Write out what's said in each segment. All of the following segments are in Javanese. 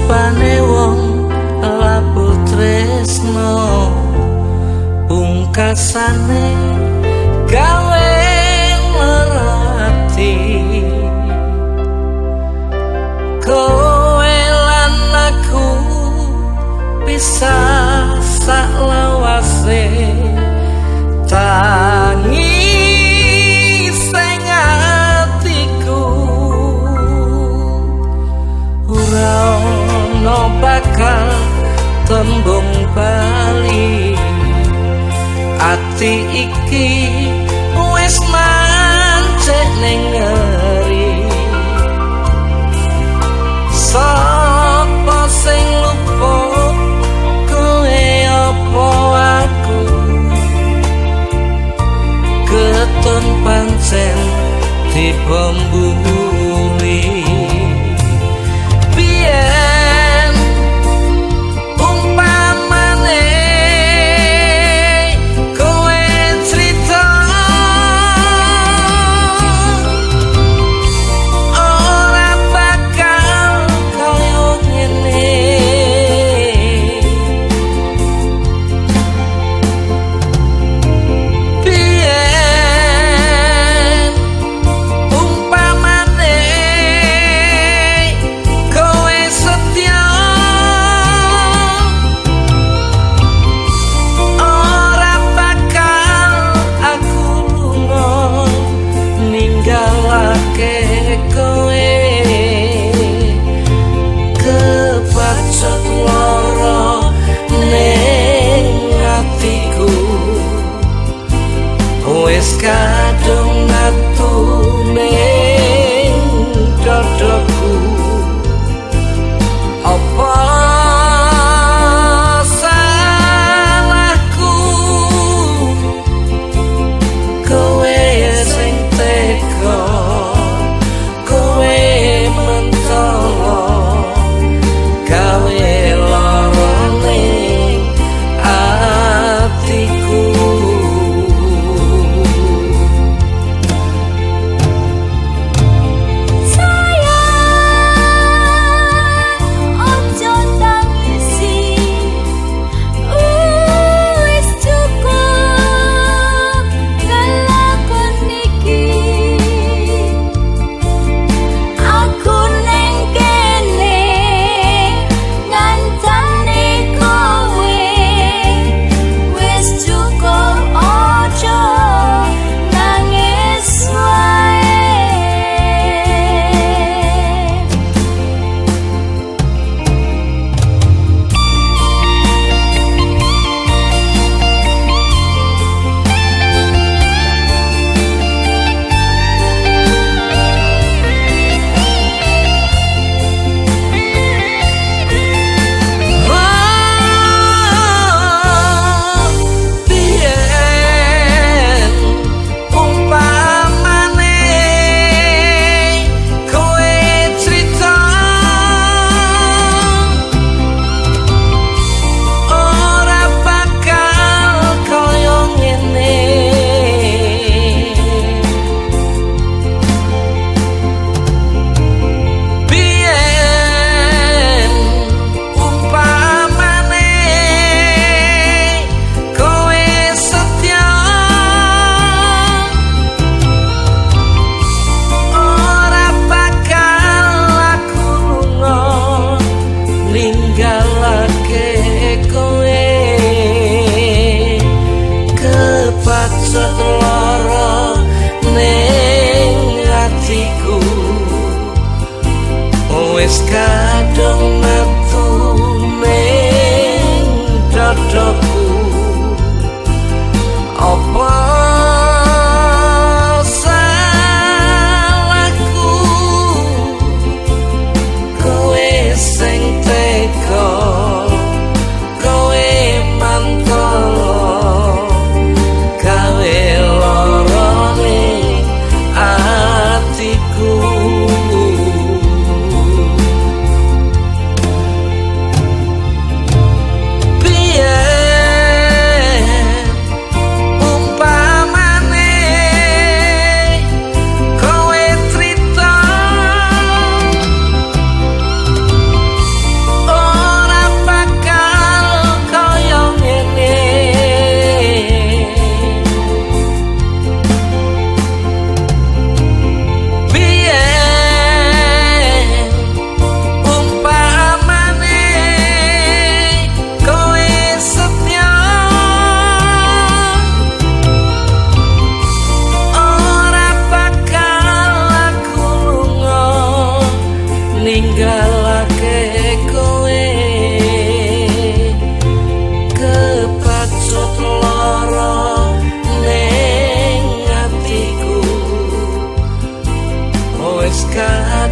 Rupane wong labuh tresno pungkasane gawe ati. Kowe lan aku pisah saklawase, tangis sing atiku ora ono bakal tembung bali. Ati iki wis mancik ning ngeri, sapa sing lupa kowe apa aku? Ketun pancen dipembuli. Biyen umpamane kowe crita ora bakal kaya ngene. Biyen umpamane kowe setya ora bakal aku lunga ninggalake kowe. Kebacut lara ning atiku wis kadung metu ning dadaku. Apa salahku? Kowe sing tega, kowe mentolo gawe lara ning atiku. Sayang, ojo tangisi, wis cukup kelakon iki. Aku neng kene ngancani kowe, wis cukup ojo nangis wae. Oh, biyen umpamane kowe crita ora bakal kaya ngene. Biyen umpamane kowe setya ora bakal aku lunga ninggalake kowe. Kebacut lara ning atiku wis kadung metu ning dadaku. Apa salahku? Kowe sing tega, kowe mantolo gawe lara ning atiku. Biyen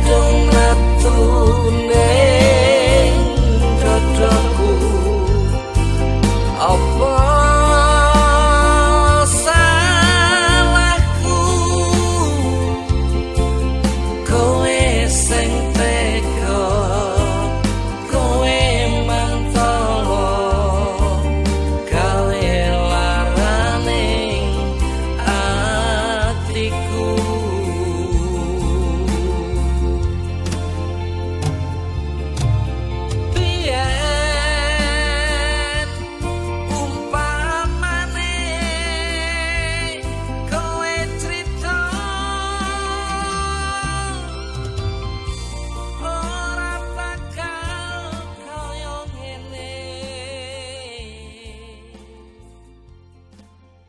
Kadung metu ning dadaku. Apa salahku? Kowe sing tega, kowe mantolo, gawe larane atiku.